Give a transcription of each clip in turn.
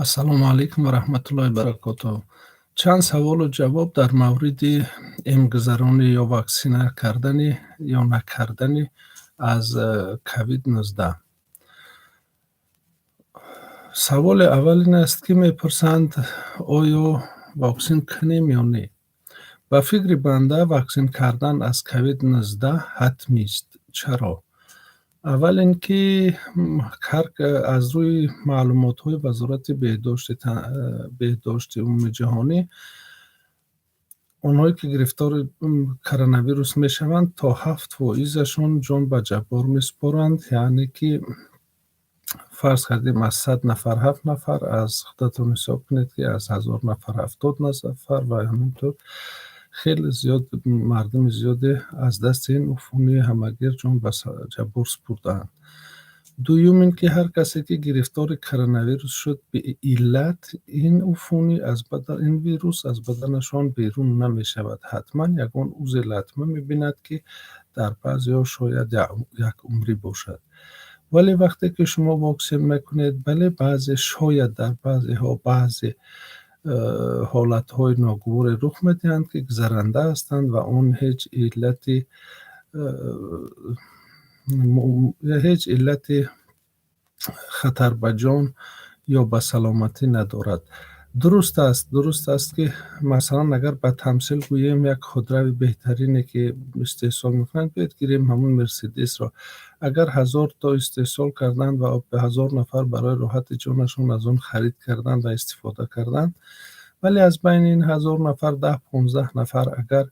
Ассалому алайкум ва раҳматуллоҳи баракотуҳ. Чанд саволу ҷавоб дар мавриди эмгузаронӣ ё ваксина кардани ё накардани аз COVID-19. Саволи аввал ин аст, ки мепурсанд, оё ваксин кунем ё не? Ба фикри банда, ваксин кардан аз COVID-19 ҳатмист. Чаро? Аввал ин ки аз рӯи маълумотҳои Вазорати беҳдошти умумиҷаҳонӣ, онҳое ки гирифтори коронавирус мешаванд, то 7%-ашон ҷон ба ҷаббор месупоранд, яъне ки фарз кардем, аз 100 нафар ҳафт нафар, аз худатон ҳисоб кунед, ки аз 1000 нафар 70 нафар ва ҳаминтур хеле зиёд мардуми зиёде аз дасти ин уфунии ҳамагир ҷон ба ҷаббор супурдаанд. Дуюм ин ки ҳар касе ки гирифтори коронавирус шуд, беиллат ин уфунӣ аз бадан, ин вирус аз баданашон берун намешавад. Ҳатман ягон узе латма мебинад, ки дар баъзеҳо шояд якумрӣ бошад. Вале вақте ки шумо воксин мекунед, бале, баъзе шояд дар баъзеҳо баъзе ҳолатҳои ногуворе рух медиҳанд, ки гузаранда ҳастанд ва он ҳеҷ иллати хатар ба ҷон ё ба саломатӣ надорад. Дуруст аст, ки масалан, агар ба тамсил гӯем, як худрави беҳтарине ки истеҳсол мекунанд, биёед гирем ҳамун Мерседесро, агар 1000 то истеҳсол карданд ва 1000 нафар барои роҳати ҷонашон аз он харид карданд ва истифода карданд, вале аз байни ин 1000 нафар 10-15 нафар агар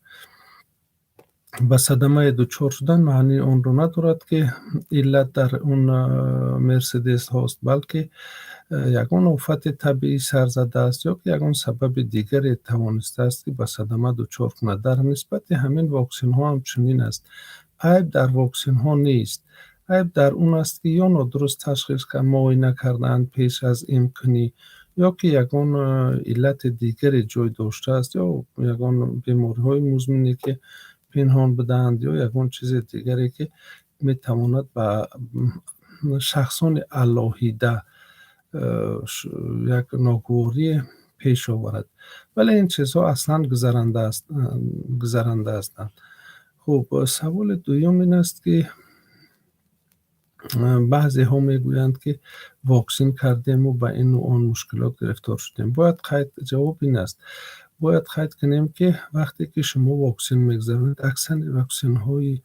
ба садамае дучор шуданд, маънии онро надорад, ки иллат дар он Мерседесҳост, балки ягон офати табиӣ сар задааст ё ки ягон сабаби дигаре тавонистааст, ки ба садама дучор кунад. Дар нисбати ҳамин воксинҳо ҳам чунин аст. Айб дар воксинҳо нест, айб дар он аст, ки ё нодуруст ташхис, муоина кардаанд пеш аз эмкунӣ, ё ки ягон иллати дигаре ҷой доштааст, ё ягон бемориҳои музмине ки пинҳон будаанд, ё ягон чизи дигаре, ки метавонад ба шахсони алоҳида як ногуворие пеш оварад. Вале ин чизҳо аслан гузаранда ҳастанд. Хуб, саволи дуюм ин аст, ки баъзеҳо мегӯянд, ки воксин кардему ба ину он мушкилот гирифтор шудем. Бояд қайд, ҷавоб ин аст: бояд қайд кунем, ки вақте ки шумо воксин мегузаронед, аксари воксинҳои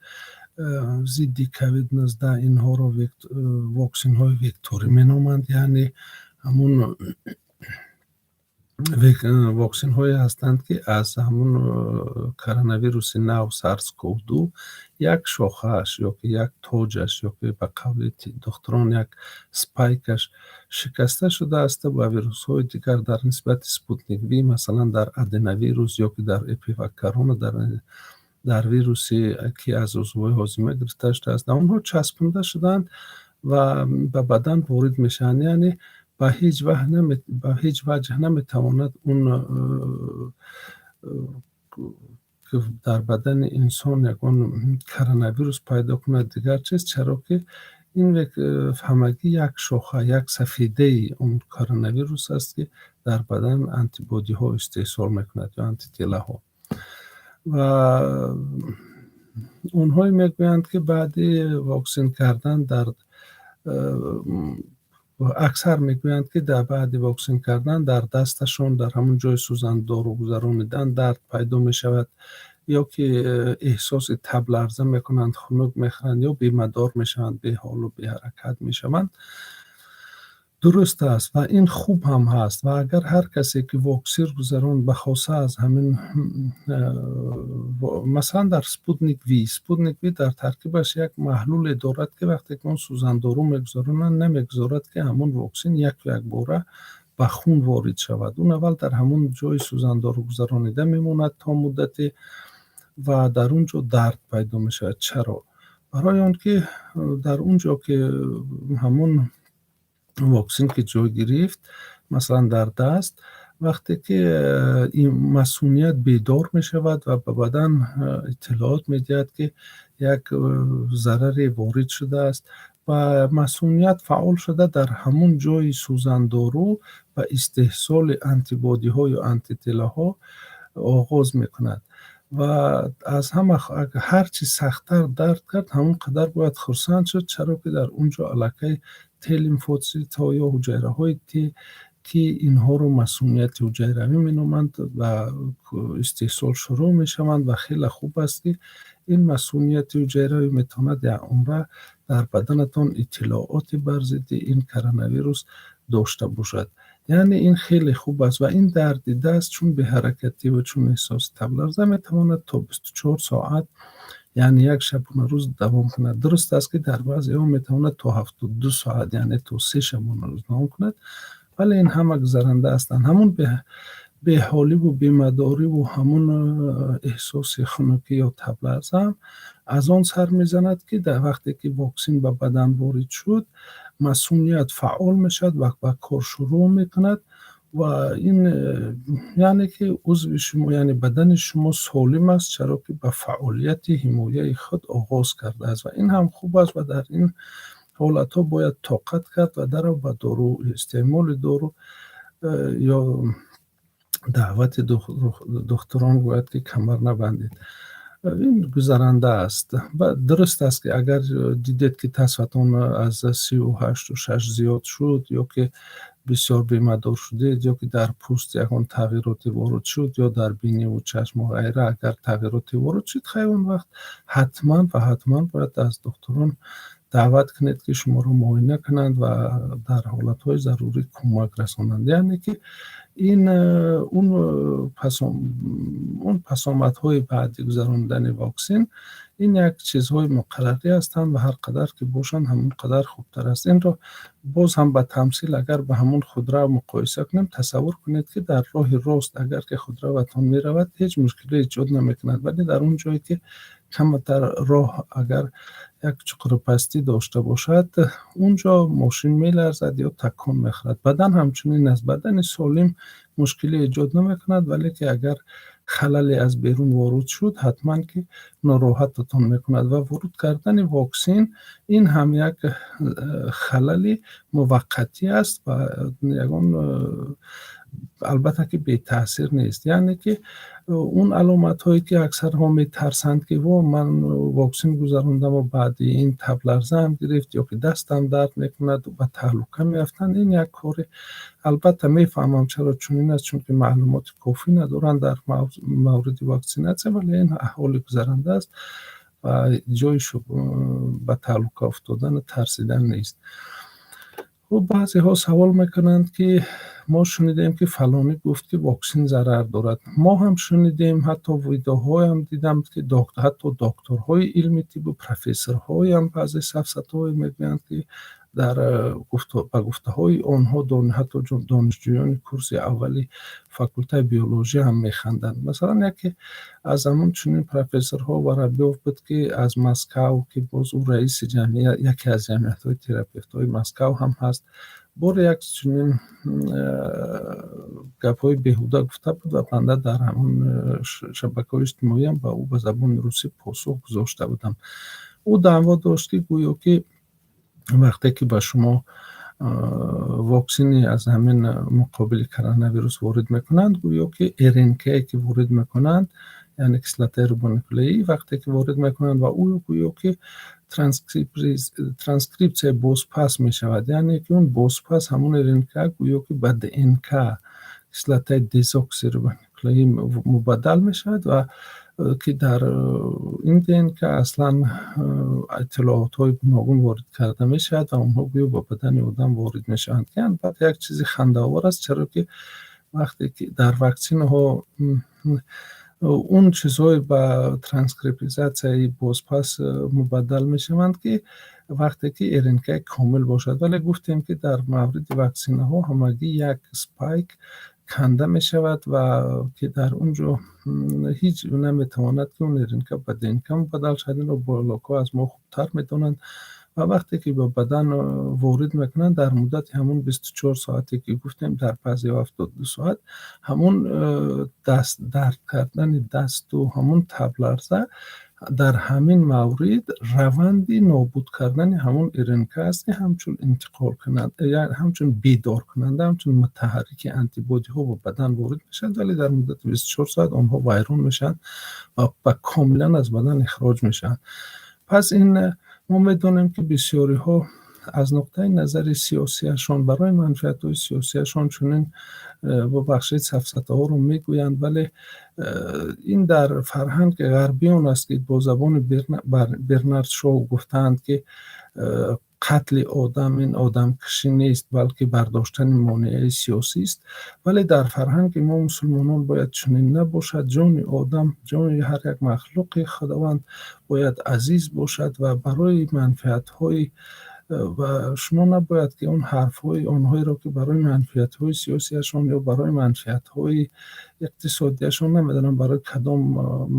зидди COVID-19, инҳоро воксинҳои векторӣ меноманд, яъне ҳамун воксинҳое ҳастанд, ки аз ҳамун коронавируси нав SARS-CoV-2 як шохааш ё ки як тоҷаш, ё ки ба қавли духтурон як спайкаш шикаста шудааст ва вирусҳои дигар, дар нисбати Спутник Ви, масалан, дар аденовирус ё ки дар ЭпиВакКорона, дар вирусе ки аз узвҳои ҳозима гирифта шудааст, онҳо часпонда шудаанд ва ба бадан ворид мешаванд. Яъне ба ҳеҷ ваҷҳ наметавонад он дар бадани инсон ягон коронавирус пайдо кунад, дигар чиз, чаро ки ин ҳамагӣ як шоха, як сафедаи он коронавирус аст, ки дар бадан антибодиҳо истеҳсол мекунад ё антителаҳо. Ва онҳое мегӯянд, ки баъди воксин кардан дар, аксар мегӯянд, ки дар баъди воксин кардан дар дасташон, дар ҳамон ҷои сӯзандору гузаронидан дард пайдо мешавад, ё ки эҳсоси табларза мекунанд, хунук мехӯранд ё бемадор мешаванд, беҳолу беҳаракат мешаванд. Дуруст аст ва ин хуб ҳам ҳаст. Ва агар ҳар касе ки воксин гузаронд, ба хоса аз ҳамин, масалан, дар Спутник Ви, Спутник Ви дар таркибаш як маҳлуле дорад, ки вақте ки он сӯзандору мегузаронанд, намегузорад, ки ҳамон воксин яку якбора ба хун ворид шавад. Он аввал дар ҳамон ҷои сӯзандору гузаронида мемонад то муддате ва дар он ҷо дард пайдо мешавад. Чаро? Барои он ки дар он ҷо ки ҳамон воксин ки ҷой гирифт, масалан, дар даст, вақте ки масуният бедор мешавад ва ба бадан иттилоот медиҳад, ки як зараре ворид шудааст. Ва масуният фаъол шуда, дар ҳамун ҷои сӯзандору ба истеҳсоли антибодиҳо ё антителаҳо оғоз мекунад. Ва аз ҳама ҳар чи сахттар дард кард, ҳамон қадар бояд хурсанд шуд, чаро ки дар он ҷо аллакай Т-лимфоцитҳо ё ҳуҷайраҳои Т, ки инҳоро масунияти ҳуҷайравӣ меноманд, ба истеҳсол шурӯъ мешаванд. Ва хеле хуб аст, ки ин масунияти ҳуҷайравӣ метавонад якумра дар баданатон иттилооти бар зидди ин коронавирус дошта бошад. Яъне ин хеле хуб аст. Ва ин дарди даст, чун беҳаракатӣ ва чун эҳсоси табларза метавонад то 24 соат, яъне як шабонарӯз давом кунад. Дуруст аст, ки дар баъзеҳо метавонад то 72 соат, яъне то 3 шабонарӯз давом кунад, вале ин ҳама гузаранда ҳастанд. Ҳамун беҳоливу бемадориву ҳамун эҳсоси хунукӣ ё табларза аз он сар мезанад, ки дар вақте ки воксин ба бадан ворид шуд, масуният фаъол мешавад ва ба кор шурӯъ мекунад. Ва ин яъне ки узви шумо, яъне бадани шумо солим аст, чаро ки ба фаъолияти ҳимояи худ оғоз кардааст. Ва ин ҳам хуб аст ва дар ин ҳолатҳо бояд тоқат кард ва дарав ба дору, истеъмоли дору ё даъвати духтурон бояд ки камар набандед. Ин гузаранда аст. Дуруст аст, ки агар дидед, ки тасфатон аз 38,6 зиёд шуд, ё ки бисёр бемадор шудед, ё ки дар пӯст ягон тағйироте ворид шуд, ё дар биниву чашму ғайра агар тағйироте ворид шуд, хай, он вақт ҳатман ва ҳатман бояд аз духтурон даъват кунед, ки шуморо муоина кунанд ва дар ҳолатҳои зарурӣ кӯмак расонанд. Яъне ки ин он пасомадҳои баъди гузаронидани воксин, ин як чизҳои муқаррарӣ ҳастанд ва ҳар қадар ки бошанд, ҳамон қадар хубтар аст. Инро боз ҳам ба тамсил агар ба ҳамон худрав муқоиса кунем, тасаввур кунед, ки дар роҳи рост агар ки худраватон меравад, ҳеҷ мушкиле эҷод намекунад, вале дар он ҷое ки камтар роҳ агар як чуқурпастӣ дошта бошад, он ҷо мошин меларзад ё такон мехӯрад. Бадан ҳамчунин аст. Бадани солим мушкиле эҷод намекунад, вале ки агар халале аз берун ворид шуд, ҳатман ки нороҳататон мекунад. Ва ворид кардани воксин ин ҳам як халали муваққатӣ аст ва ягон албатта ки бетаъсир нест. Яъне ки он аломатҳое, ки аксарҳо метарсанд, ки во, ман воксин гузарондаму баъди ин табларзаам гирифт ё ки дастам дард мекунад, ба таҳлука меафтанд, ин як кори, албатта, мефаҳмам, чаро чунин аст, чунки маълумоти кофӣ надоранд дар мавриди ваксинатсия, вале ин аҳволи гузаранда аст ва ҷои ба таҳлука афтодану тарсидан нест. Хуб, баъзеҳо савол мекунанд, ки мо шунидем, ки фалонӣ гуфт, ки воксин зарар дорад. Мо ҳам шунидем, ҳатто видеоҳоям дидам, ки ҳатто докторҳои илми тиббу профессорҳоям баъзе сафсатаҳое мегӯянд, ки дар ба гуфтаҳои онҳо ҳатто донишҷӯёни курси аввали факултаи биология ҳам механданд. Масалан, яке аз ҳамон чунин профессорҳо Воробьёв буд, ки аз Москав, ки боз ӯ раиси яке аз ҷамъиятҳои терапевтҳои Москав ҳам ҳаст, боре як чунин гапҳои беҳуда гуфта буд ва банда дар ҳамон шабакаҳои иҷтимоиам ба ӯ ба забони русӣ посух гузошта будам. Ӯ даъво дошт, ки гӯё ки вақте ки ба шумо воксини аз ҳамин муқобили коронавирус ворид мекунанд, гӯё ки РНК-е ки ворид мекунанд, яъне кислотаи рибонуклеӣ вақте ки ворид мекунанд, ва ӯ гӯё ки транскрипсия бозпас мешавад, яъне ки он бозпас ҳамон РНК гӯё ки ба ДНК, кислотаи дезоксирибонуклеӣ мубаддал мешавад ва ки дар ин ДНК аслан иттилоотҳои гуногун ворид карда мешавад ва онҳо гӯё ба бадани одам ворид мешаванд, ки албатта як чизи хандаовар аст, чаро ки вақте ки дар ваксинаҳо он чизҳое ба транскрипизатсияи бозпас мубаддал мешаванд, ки вақте ки РНК комил бошад. Вале гуфтем, ки дар мавриди ваксинаҳо ҳамагӣ як спайк канда мешавад ва ки дар он ҷо ҳеҷ наметавонад, ки он РНК ба ДНК мубаддал шавад. Инро биологҳо аз мо хубтар медонанд. Ва вақте ки ба бадан ворид мекунанд, дар муддати ҳамон 24 соате, ки гуфтем, дар баъзеҳо 72 соат, ҳамон даст дард кардани дасту ҳамон табларза Дар ҳамин маврид раванди нобуд кардани ҳамон РНК аст, ки ҳамчун интиқолкунанда, ҳамчун бедоркунанда, ҳамчун мутаҳаррики антибодиҳо ба бадан ворид мешавад, вале дар муддати 24 соат онҳо вайрон мешаванд ва комилан аз бадан ихроҷ мешаванд. Пас ин мо медонем, ки бисёриҳо аз нуқтаи назари сиёсиашон, барои манфиатҳои сиёсиашон чунин, бубахшед, сафсатаҳоро мегӯянд, вале ин дар фарҳанги ғарбиён аст, ки бо забони Бернард Шоу гуфтаанд, ки қатли одам ин одамкушӣ нест, балки бардоштани монеаи сиёсист. Вале дар фарҳанги мо, мусулмонон, бояд чунин набошад. Ҷони одам, ҷони ҳар як махлуқи Худованд бояд азиз бошад ва барои манфиатҳои ва шумо набояд ки он ҳарфҳои онҳоеро, ки барои манфиатҳои сиёсиашон ё барои манфиатҳои иқтисодиашон, намедонам барои кадом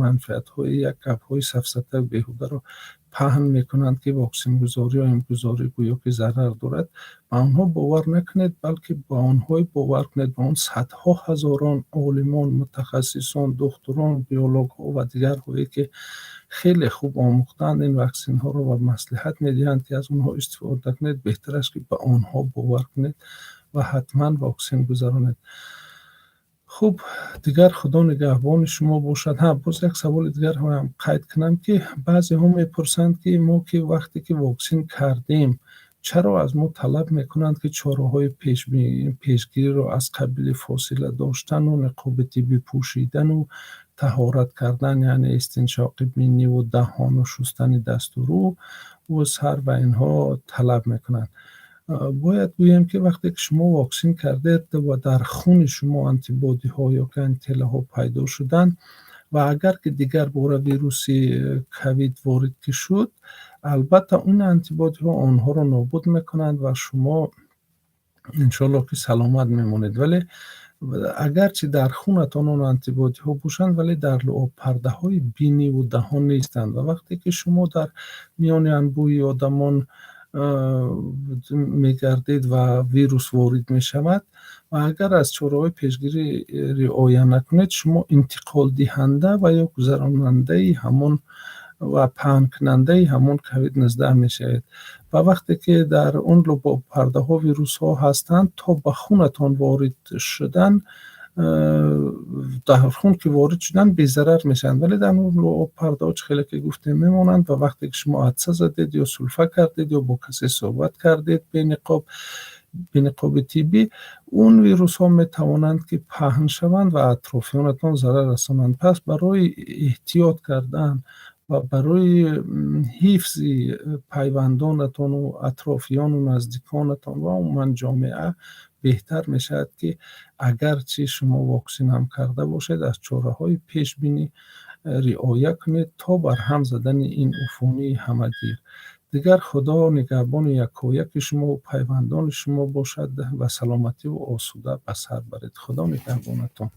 манфиатҳои, як гапҳои сафсатаю беҳударо паҳн мекунанд, ки воксингузорӣ ё имгузорӣ гӯё ки зарар дорад, ба онҳо бовар накунед, балки ба онҳое бовар кунед, ба он садҳо ҳазорон олимон, мутахассисон, духтурон, биологҳо ва дигарҳое, ки хеле хуб омӯхтаанд ин ваксинҳоро ва маслиҳат медиҳанд, ки аз онҳо истифода кунед. Беҳтар аст, ки ба онҳо бовар кунед ва ҳатман воксин гузаронед. Хуб, дигар Худо нигаҳбони шумо бошад. Ҳа, боз як саволи дигар ҳам қайд кунам, ки баъзеҳо мепурсанд, ки мо ки вақте ки воксин кардем, чаро аз мо талаб мекунанд, ки чораҳои пешгириро аз қабили фосила доштану ниқоби тиббӣ пӯшидану таҳорат кардан, яъне истиншоқи биниву даҳону шустани дасту рӯ сар ва инҳо талаб мекунанд. Бояд гӯем, ки вақте ки шумо воксин кардед ва дар хуни шумо антибодиҳо ё ки антителаҳо пайдо шуданд ва агар ки дигар бора вируси ковид ворид ки шуд, албатта он антибодиҳо онҳоро нобуд мекунанд ва шумо иншоаллоҳ ки саломат мемонед. Вале агарчи дар хунатон он антибодиҳо бошанд, вале дар луобпардаҳои биниву даҳон нестанд ва вақте ки шумо дар миёни анбӯҳи одамон мегардед ва вирус ворид мешавад ва агар аз чораҳои пешгирӣ риоя накунед, шумо интиқолдиҳанда ва ё гузаронандаи ҳамон ва паҳнкунандаи ҳамон ковид-19 мешавед. Ва вақте ки дар он луобпардаҳо вирусҳо ҳастанд, то ба хунатон ворид шудан, дар хун ки ворид шуданд, безарар мешаванд, вале дар он луобпардаҳо, чӣ хеле ки гуфтем, мемонанд ва вақте ки шумо атса задед ё сулфа кардед ё бо касе суҳбат кардед бениқоб, бениқоби тиббӣ, он вирусҳо метавонанд, ки паҳн шаванд ва атрофиёнатон зарар расонанд. Пас барои эҳтиёт кардан ва барои ҳифзи пайвандонатону атрофиёну наздиконатон ва умуман ҷомеа беҳтар мешавад, ки агарчи шумо воксин ҳам карда бошед, аз чораҳои пешбинӣ риоя кунед то барҳам задани ин уфунии ҳамагир. Дигар Худо нигаҳбони якояки шумову пайвандони шумо бошад ва саломативу осуда ба сар баред. Худо нигаҳбонатон.